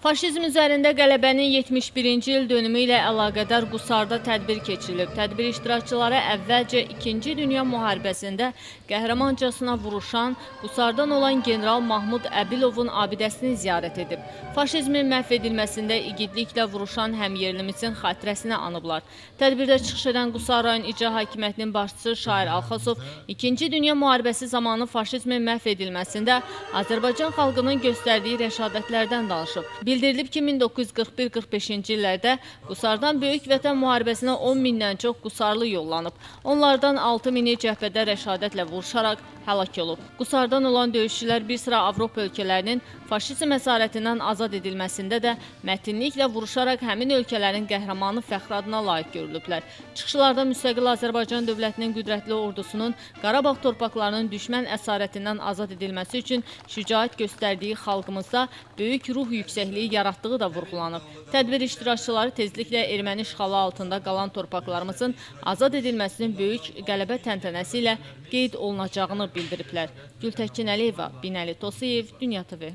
Faşizm üzərində qələbənin 71-ci il dönümü ilə əlaqədar Qusarda tədbir keçirilib. Tədbir iştirakçıları əvvəlcə 2-ci Dünya müharibəsində qəhrəmancasına vuruşan Qusardan olan general Mahmud Əbilovun abidəsini ziyarət edib. Faşizmin məhv edilməsində igidliklə vuruşan həmyerlimizin xatirəsini anıblar. Tədbirdə çıxış edən Qusar rayon İcra Hakimiyyətinin başçısı Şair Alxasov 2-ci Dünya müharibəsi zamanı faşizmin məhv edilməsində Azərbaycan xalqının göstərdiyi rəşadətlərdən danışıb. Bildirilib ki, 1941-45-ci illərdə Qusardan Böyük Vətən müharibəsinə 10 mindən çox qusarlı yollanıb. Onlardan 6 mini cəbhədə rəşadətlə vuruşaraq həlak olub. Qusardan olan döyüşçülər bir sıra Avropa ölkələrinin faşizm əsarətindən azad edilməsində də mətinliklə vuruşaraq həmin ölkələrin qəhrəmanı fəxri adına layiq görülüblər. Çıxışlarda müstəqil Azərbaycan dövlətinin qüdrətli ordusunun Qarabağ torpaqlarının düşmən əsarətindən azad edilməsi üçün şücaət göstərdiyi xalqımızda böyük ruh yüksəkliyi yaratdığı da vurğulanıb. Tədbir iştirakçıları tezliklə erməni işğalı altında qalan torpaqlarımızın azad edilməsinin böyük qələbə təntənəsi ilə qeyd olunacağını bildiriblər. Gültəkin Əliyeva, Binəli Tosiyev, Dünya TV.